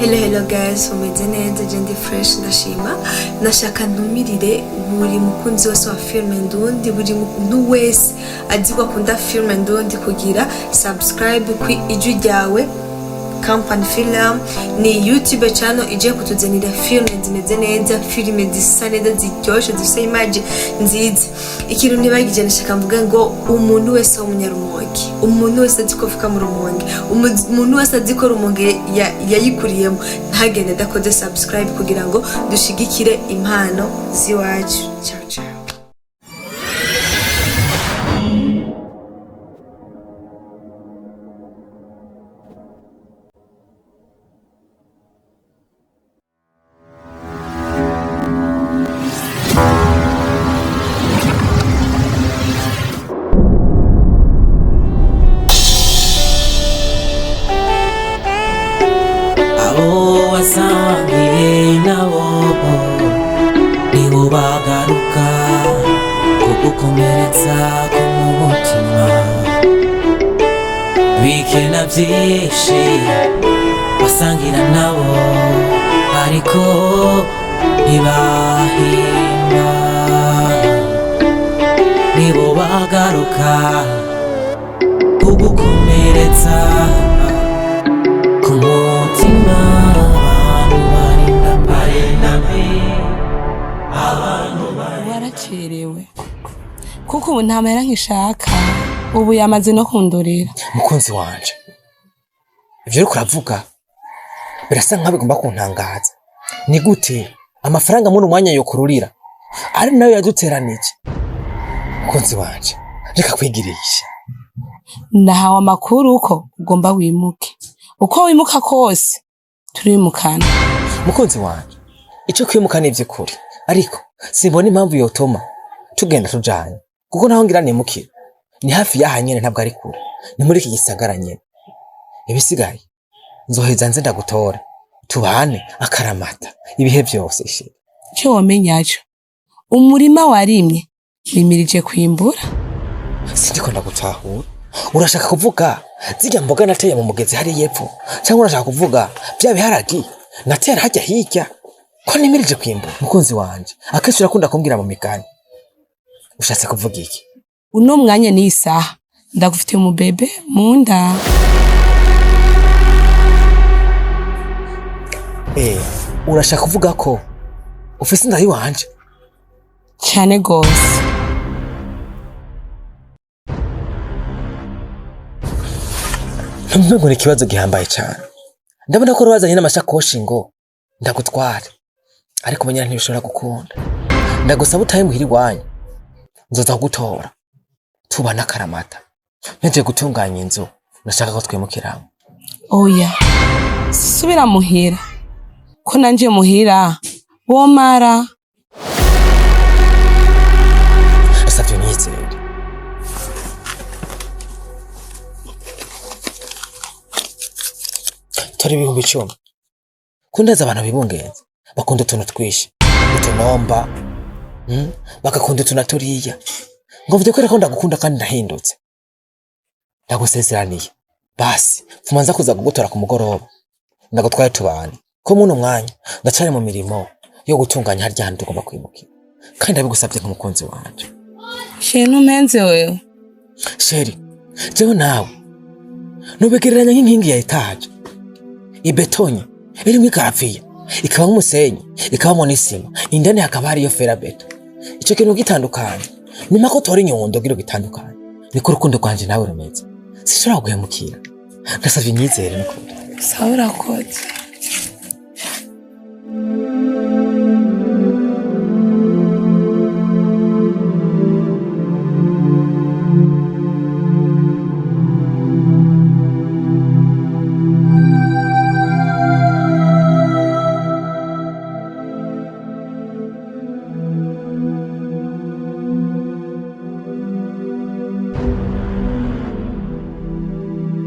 Hello, hello guys, umeze neza? Je ndi fresh, ndashima. Nashaka ntumirire buri mukunzi wese wa filme ndundi, buri muntu wese azi ko akunda filme ndundi, kugira subscribe ku Ijwi Ryawe Company Film. Ni YouTube channel ije kutuzanira filme zimeze neza, filme zisa neza, ziryoshe, zifise image nziza. Ikintu ntibagije, nashaka mvuga ngo umuntu wese w'umunyarumonge, umuntu wese azi ko avuka mu Rumonge, umuntu wese azi ko Rumonge yayikuriyemo, ntagende adakoze subscribe kugira ngo dushigikire impano z'iwacu. Ciao ciao. Abo wasangiye nabo nibo bagaruka kugukomeretsa ku mutima, bikena byinshi wasangira nabo, ariko ntibahimba, nibo bagaruka kugukomeretsa ku mutima. Abantu barinda barinda abantu. Waracerewe kuko ubu nta mahera nkishaka, ubu yamaze no kundorera. Mukunzi wanje, ivyo uriko uravuga birasa nkaho bigomba kuntangaza. Ni gute amafaranga muri umwanya yokururira ari nayo yaduteranije? Mukunzi wanje, reka kwigirisha. Ndahawe amakuru ko ugomba wimuke. Uko wimuka kose turimukana. Mukunzi wanje, ico kwimuka ni ivy'ukuri, ariko simbona impamvu yotuma tugenda tujanye, kuko naho ngira nimukira ni hafi y'aha nyene, ntabwo ari kure, ni muri iki gisagara nyene. Ibisigaye nzoheza nze ndagutora, tubane akaramata ibihe vyose chérie. Ico womenyaco, umurima warimye wimirije kwimbura. Sindiko ndagutahura. Urashaka kuvuga zirya mboga nateye mu mugezi hariya y'epfo, cyangwa urashaka kuvuga bya biharagi natera hajya hirya ko nimirije kwimbura? Mukunzi wanje, akenshi urakunda kumbwira mu migani. Ushatse kuvuga iki? Uno mwanya ni isaha ndagufitiye umubebe mu nda. Eh, urashaka kuvuga ko ufise inda yiwanje? Cane gose. Ntumve ngo ni ikibazo gihambaye cyane. Ndabona ko wazanye n'amashakoshi ngo ndagutware, ariko menyera ntibishobora gukunda. Ndagusaba utahe muhira iwanyu, nzoza kugutora tubana akaramata mpejeje gutunganya inzu nashaka ko twimukiramo. Oya, sisubira muhira, ko nanje muhira bomara. Ndasavye unyizere. Tora 10,000. Kundaza abantu bibungenze bakunda utuntu twinshi, utunomba, Bagakunda utu na turiya. Ngo mvuze ko ndagukunda kandi ndahindutse, ndagusezeraniye. Basi pfuma nza kuza kugutora ku mugoroba, ndagutwaye tubane, ko muno mwanya ndacari mu mirimo yo gutunganya harya hantu tugomba kwimukira, kandi ndabigusabye nk'umukunzi wanje. Chéri, ntumpenze wewe. Chéri, jewe nawe nubegereranya nk'inkingi ya etaje ibetonye irimwo igaraviye, ikabamwo umusenyi, ikabamwo n'isima, indani hakaba hariyo fer à béton. Ico kintu gitandukanye nyuma ko tora inyundo kugira gitandukanye, niko urukundo rwanje nawe rumeze. Sinshobora guhemukira, ndasavye inyizere n'ukuri. Sawa, urakoze.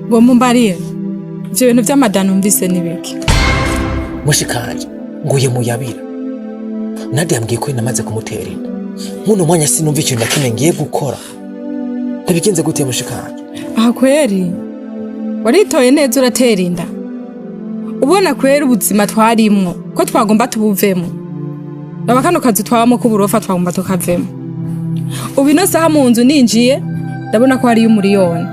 Ngo mumbariye ivyo bintu vy'amadani numvise ni biki? Mushikanje, nguye muyabira. Nadia yambwiye ko namaze kumutera inda. Muno mwanya sinumva ikintu na kimwe ngiye gukora. Ndabigenze gute mushikanje? Aha kweri waritoye neza, uratera inda. Ubona kwera ubuzima twarimwo ko twagomba tubuvemo. Raba kano kazi twabamo k'uburofa twagomba tukavemo. Ubu ino saha mu nzu ninjiye ndabona ko hariyo umuriyoni.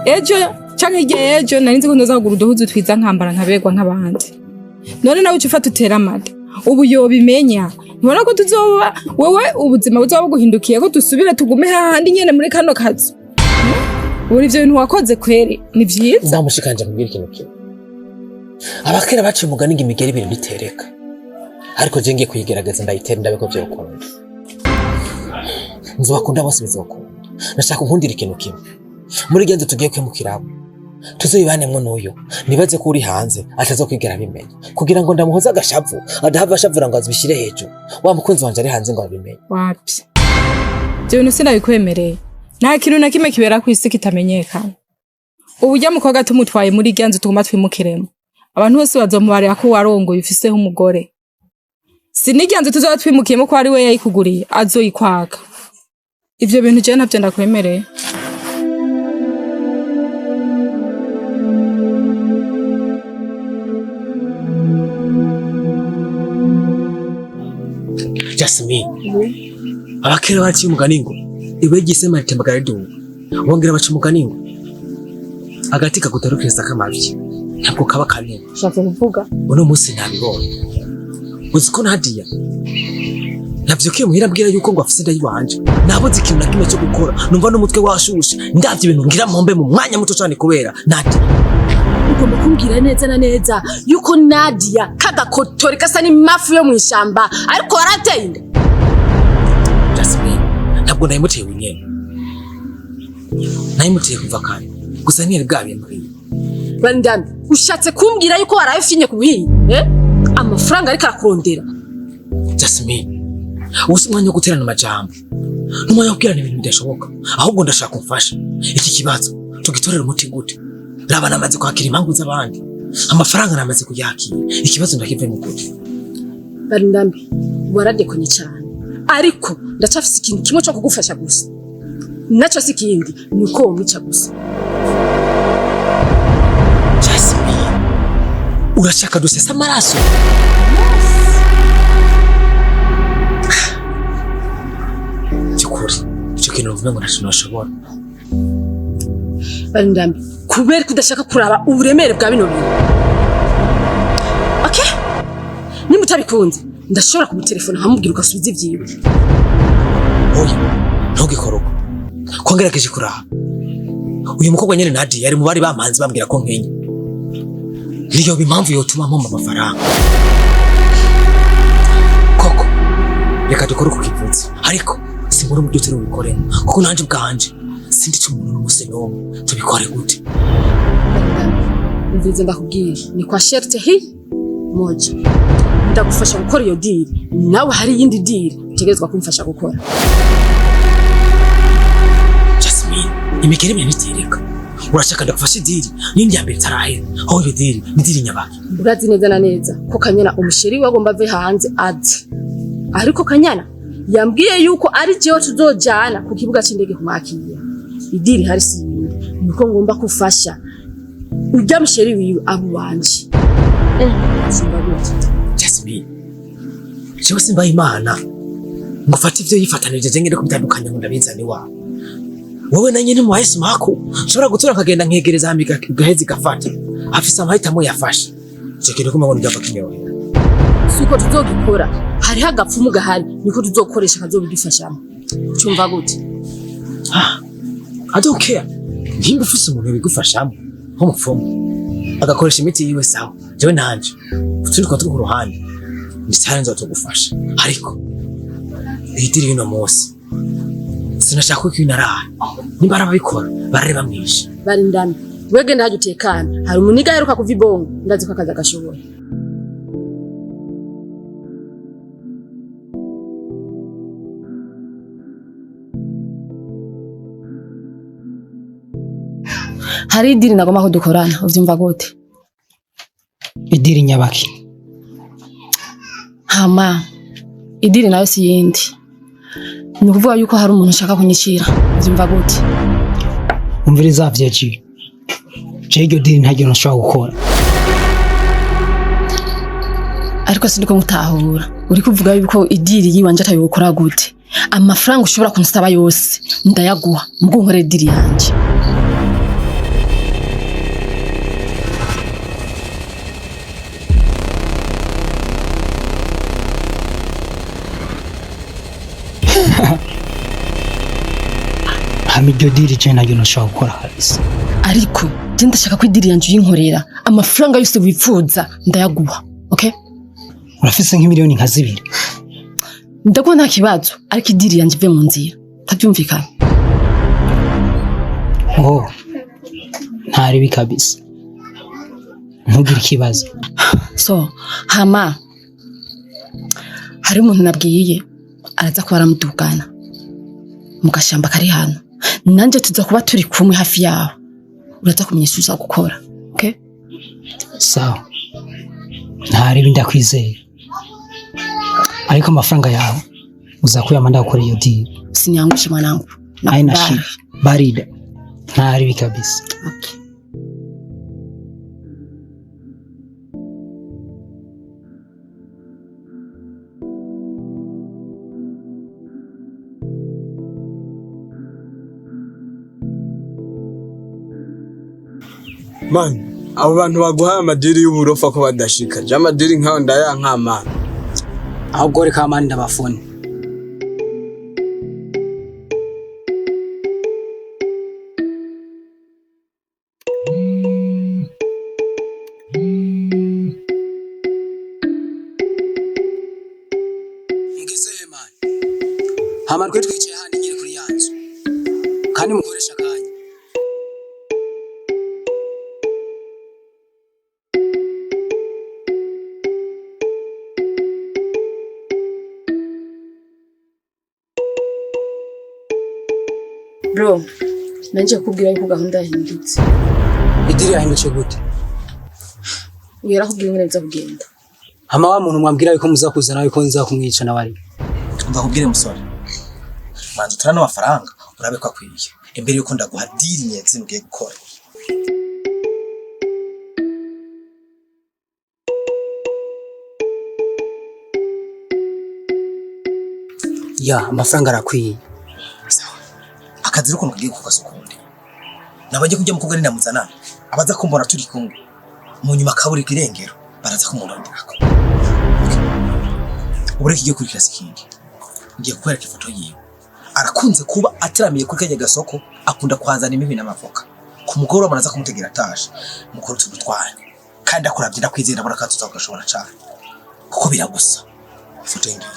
Ejo canke hirya y'ejo nari nzi ko nzoza kugura uduhuzu twiza nkambara nkaberwa nk'abandi. None nawe uca ufata utera amada. Ubu yobimenya. Ntubona ko tuzoba wewe ubuzima buzoba buguhindukiye ko dusubire tugume hahandi nyene muri kano kazu. Ubu ivyo bintu wakoze kweri ni vyiza. Ndamushikanje kubwira ikintu kimwe. Abakera baciye umugani ngo imigeri ibiri ntitereka. Ariko je ngiye kuyigerageza ndayitera ndabe ko vyokunda. Nzobakunda bose bizokunda. Ndashaka unkundira ikintu kimwe. Muri genzo tugiye kwimukiramo. Tuzoyibanemwo n'uyu. Nibaze ko uri hanze atazokwigera abimenya. Kugira ngo ndamuhoze agashavu, adahava ashavura ngo azibishire hejuru. Wa mukunzi wanje ari hanze ngo abimenye. Wapi. Ivyo bintu sinabikwemereye. Nta kintu na kimwe kibera kw'isi kitamenyekana. Ubu urya mukobwa tumutwaye muri irya nzu tuguma twimukiremo. Abantu bose bazomubarira ko warongoye ufiseho umugore. Si n'irya nzu tuzoba twimukiyemo ko ari we yayikuguriye, azoyikwaka. Ivyo bintu jewe ntavyo ndakwemereye. Jasmine. Abakera baciye umugani ngo ibuye ry'isema ritembagara riduga. Bongera baca umugani ngo agati kagutarukiriza k'amavyi ntabwo kaba kanini. Ushatse kuvuga? Uno munsi nabibonye. Uzi ko Nadia navyukiye muhira ambwira yuko ngo afise inda yiwanje. Nabuze ikintu na kimwe cyo gukora. Numva n'umutwe washushe. Ndavye ibintu ngira mpombe mu mwanya muto cane kubera Nadia. Ugomba kumbwira neza na neza yuko Nadia kagakotori gasa n'imafu yo mw'ishamba ariko warateye inda. Jasmine, ntabwo nayimuteye wenyene. Nayimuteye kuva kare. Gusa ntiyari bwabimbwiye. Bandambi, ushatse kumbwira yuko waraye ufinye ku buhinyi, eh? Amafaranga ariko arakurondera. Jasmine, ubu si umwanya wo guterana amajambo. N'umwanya wo kubwirana ibintu bidashoboka. Ahubwo ndashaka umfashe. Iki kibazo tugitorere umuti gute? Raba namaze kwakira impamvu z'abandi. Amafaranga namaze kuyakira. Ikibazo ndakivemo gute? Bandambi, waradekonye cyane. Ariko ndacafise ikintu kimwe cyo kugufasha gusa. Naco si ikindi, ni uko womwica gusa. Jasmine, urashaka dusesa amaraso? By'ukuri, icyo kintu uvuga ngo ntacyo nashobora. Bandambi, kubera ko udashaka kuraba uburemere bwa bino bintu. Okay? Nimba utabikunze, ndashobora kumutelefona nkamubwira ugasubiza ivyiwe. Oya, ntugikore uko. Ko ngerageje kuraba. Uyu mukobwa nyene Nadia yari mu bari bamanze bambwira ko nkenye. Niyo impamvu yotuma mpomba amafaranga. Koko, reka dukore uko kivutse. Ariko simbura uburyo turi bubikoremo. Kuko nanje ubwanje sindi cyo umuntu n'umunsi n'umwe. Tubikore gute? Umviriza ndakubwira, ni kwa sherte hi moja. Ndagufasha gukora iyo deal, nawe hari iyindi deal utegerezwa kumfasha gukora. Jasmine, imigeri ibiri ntitereka. Urashaka ndagufasha idiri n'indi ya mbere itarahera. Aho iyo diri ni diri nyabaki. Urazi neza na neza ko Kanyana umusheri we agomba ave hanze aze. Ariko Kanyana yambwiye yuko ari jewe tuzojana ku kibuga c'indege kumwakira. Idiri hari si yindi, niko ngomba kufasha urya musheri wiwe abo wanje. Simba gute? Jasmine, jewe simbaye Imana ngo ufate ivyo yifatanije je ngende kubitandukanya ngo ndabizane iwawe. Wowe na nyene muhaye sumaku nshobora gutura nkagenda nkegereza hama igaheza igafata. Afise amahitamo yafashe. Ico kintu kumva ngo ndava kinyohera. Suko tuzogikora, hariho agapfumu gahari niko tuzokoresha kazobidufashamo. Cyumva gute? I don't care. Nimba ufise umuntu bigufashamo nk'umupfumu agakoresha imiti yiwe sawa, jewe nanje utundi twaba turi ku ruhande nditari nzotugufasha. Ariko iyi diri y'uno munsi sinashaka ko inarara. Nimba arababikora barare bamwishe. Barindana wege ndahajya utekana, hari umuniga aheruka kuva ibongo ndazi ko akazi agashoboye. Hari idiri nagomba ko dukorana, uvyumva gute? Idiri nyabaki? Hama idiri nayo si yindi, ni ukuvuga yuko hari umuntu ushaka kunyicira, uvyumva gute? Umviriza vyeji, je iryo diri ntaryo nashobora gukora. Ariko sindiko ngutahura. Uri kuvuga yuko idiri yiwanje atayokora gute? Amafaranga ushobora kunsaba yose ndayaguha, mugo nkore idiri yanje. Hama iryo diri je naryo nashobora gukora kabisa. Ariko je ndashaka ko idiri yanje uyinkorera, amafaranga yose wipfuza ndayaguha. Okay? Urafise nk'imiliyoni nka 2. Ndaguha nta kibazo, ariko idiri yanje ive mu nzira. Tabyumvikana. Oh. Ntaribi kabisa. Ntugire ikibazo. So, hama hari umuntu nabwiye araza kuba aramudugana mu gashamba kari hano, nanje tuza kuba turi kumwe hafi yaho, uraza kumenya uza gukora. Okay? Sawa. Ntaribi ndakwizeye. Ariko amafaranga yawe uza kuyama ndakora iyo deal. Usiniangushe mwanangu. Haina shida. Barida. Ntaribi kabisa. Okay. Man, abo bantu baguhaye amadiri y'uburofa ko badashika. Je amadiri nkayo ndayanka. Ahubwo reka amani ndabafone. Mugeze man. Hama rwe twicaye handi nyiri kuri yanzu. Kandi mukoresha kanya. Bro, nanje kukubwira yuko gahunda yahindutse. Idiri yahindutse gute? Uyera kubwira ingene biza kugenda. Hama wa muntu mwambwira yuko muza kuzana yuko nza kumwica na wari. Ndakubwire musore. Manzi utarana amafaranga urabe ko akwiye. Imbere yuko ndaguha deal nyezi ngiye gukora. Ya, amafaranga arakwiye. Akazi ruko ngiye kukasukunde. Nabaje kujya mukobwa ninamuzana. Abaza kumbona turi kumwe. Mu nyuma kaburi kirengero baraza kumuronderako. Ubureke igiye kuri class kingi. Ngiye kukwereka ifoto yiwe. Arakunze kuba atiramiye kuri kanya gasoko, akunda kwazana imibi n'amavoka. Ku mugoroba baraza kumutegera atashe. Mukuru tubutwanye. Kandi akuravye ndakwizera ndabona ko tuzagashobora cyane. Kuko biragusa. Ifoto ngiye.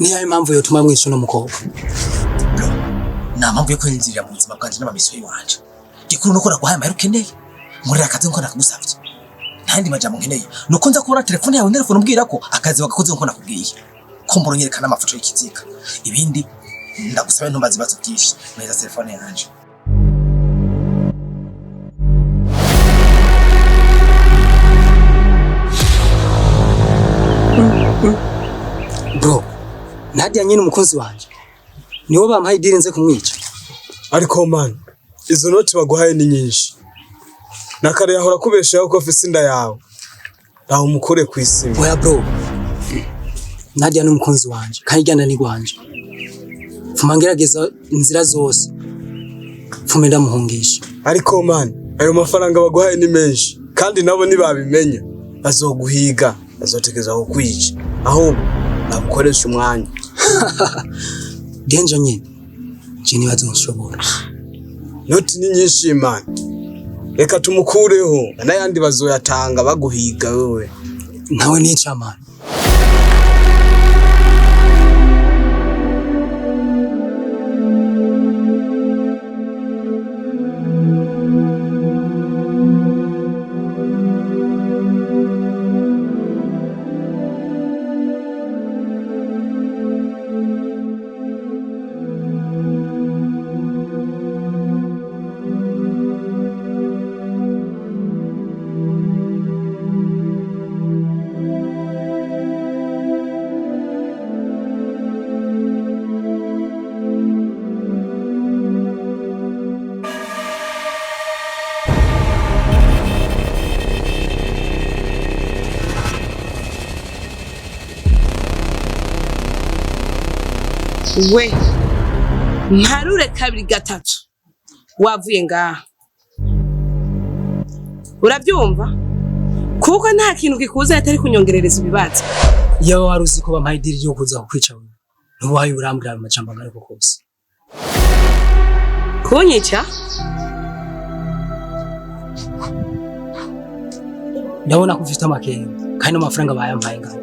Niyo impamvu yotuma mwisho no mukobwa. Bro, nta mpamvu yo kwinjirira mu buzima bwanje n'amamisiyo yiwanje. Gikuru nuko naguhaye amahera ukeneye. Nkorera akazi nkuko nakagusavye. Nta yandi majambo nkeneye. Nuko nza kubona telefone yawe ntelefone umbwira ko akazi wagakoze nkuko nakubwiye. Ko mbona unyerekana amafoto y'ikiziga. Ibindi ndagusabe ntumbaze ibibazo byinshi. Meza telefone yanje. Bro, Nadia nyine umukunzi wanje. Niwo bampaye idiri nze kumwica. Ariko man, izo noti baguhaye ni nyinshi. Nakare yahora kubeshaho ko afise inda yawe. Aho mukore kwisima. Oya bro. Nadia ni umukunzi wanje, kandi ijyana ni gwanje. Fuma ngerageza inzira zose. Fume ndamuhungisha. Ariko man, ayo mafaranga baguhaye ni menshi kandi nabo nibabimenya bazoguhiga, bazotegeza kukwica. Ahubwo nabukoresha umwanya. Danger nyine. Je nibazonshobora. Noti ni nyinshi man. Reka tumukureho n'ayandi bazoyatanga baguhiga wewe. Nawe nica man. We mparure kabiri gatatu wavuye ngaha, urabyumva? Kuko nta kintu kikuza atari kunyongerereza ibibazo. Iyo wari uzi ko bampaye i deal ryo kuza kukwica wewe, ntubaye urambwira ayo majambo angana uko kose. Kunyica? Ndabona ko ufite amakenga kandi n'amafaranga bayampaye ngaho.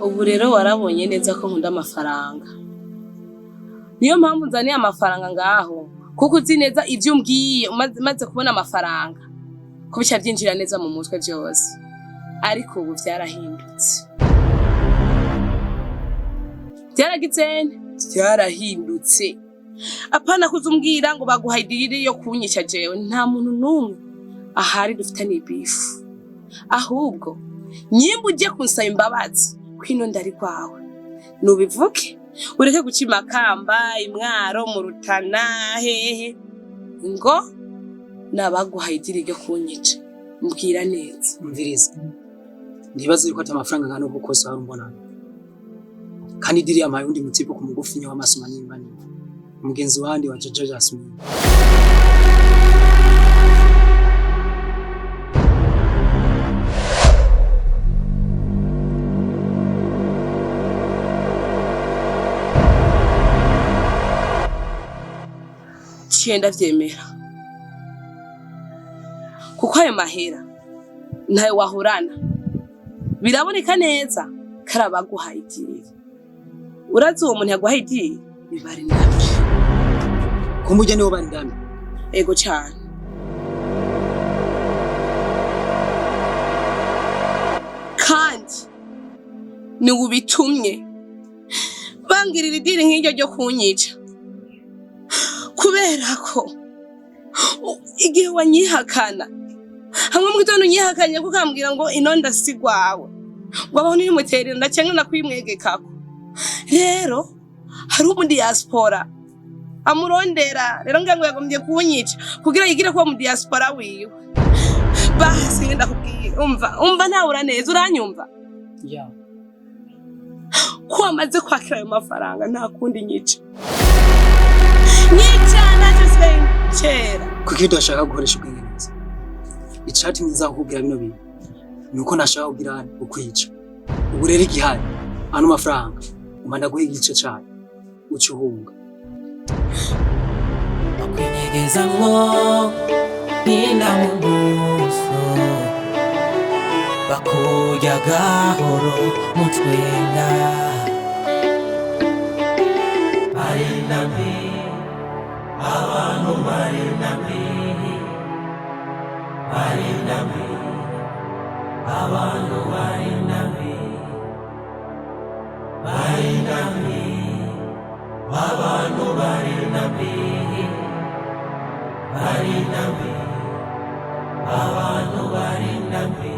Ubu rero warabonye neza ko nkunda amafaranga, niyo mpamvu nzaniye amafaranga ngaho, kuko uzi neza ibyo umbwiye. Umaze kubona amafaranga ko bica byinjira neza mu mutwe byose. Ariko ubu byarahindutse, byaragize nte? Byarahindutse. Apana kuza umbwira ngo baguhaye i deal yo kunyica. Jewe nta muntu n'umwe ahari dufitaniye beef. Ahubwo nyimba ujye kunsaba imbabazi kwino ndari kwawe, nubivuge, ureke guca imakamba, imwaro, mu Rutana, hehe, ngo nabaguhaye i deal ryo kunyica. Mbwira neza. Umviriza, ntibaze yuko ati amafaranga angana uko kose wari umbona, kandi i deal yampaye undi mutipe ku mugufi w'amaso manini manini, umugenzi wandi wa Jojo Jasmine. Ciye ndavyemera, kuko ayo mahera ntayo wahorana. Biraboneka neza ko ari abaguhaye i deal. Urazi uwo muntu yaguhaye i deal ni Barindambi. Kumburya niwo Barindambi? Ego cane. Kandi ni ubitumye bangirira i deal nk'iryo ryo kunyica, kubera ko igihe wanyihakana hamwe mu gitondo unyihakanye, kuko ukambwira ngo ino nda si gwawe, ngo abaho ntimuterera inda cyangwa nakwimwegekako. Rero hari umu diaspora amurondera. Rero ngira ngo yagombye kunyica kugira yigire kuba mu diaspora wiwe. Basi ndakubwira, umva, umva, ntawura neza, uranyumva? Yeah. Ko wamaze kwakira ayo mafaranga, nta kundi, nyica, nyica, ntacyo sigaye kera. Kuko iyo udashaka gukoresha ubwenge neza, icatumye nza kukubwira bino bintu ni uko ntashaka kugira ukwica. Ubu rero igihari, ano mafaranga umva ndaguha igice cayo, uca uhunga. Bakwinyegezamwo nk'inda mu buso, bakurya gahoro mutwenga. Barinda mbi, abantu barinda mbi, barinda mbi, abantu barinda mbi, barinda mbi, abantu barinda mbi, barinda mbi, abantu barinda mbi.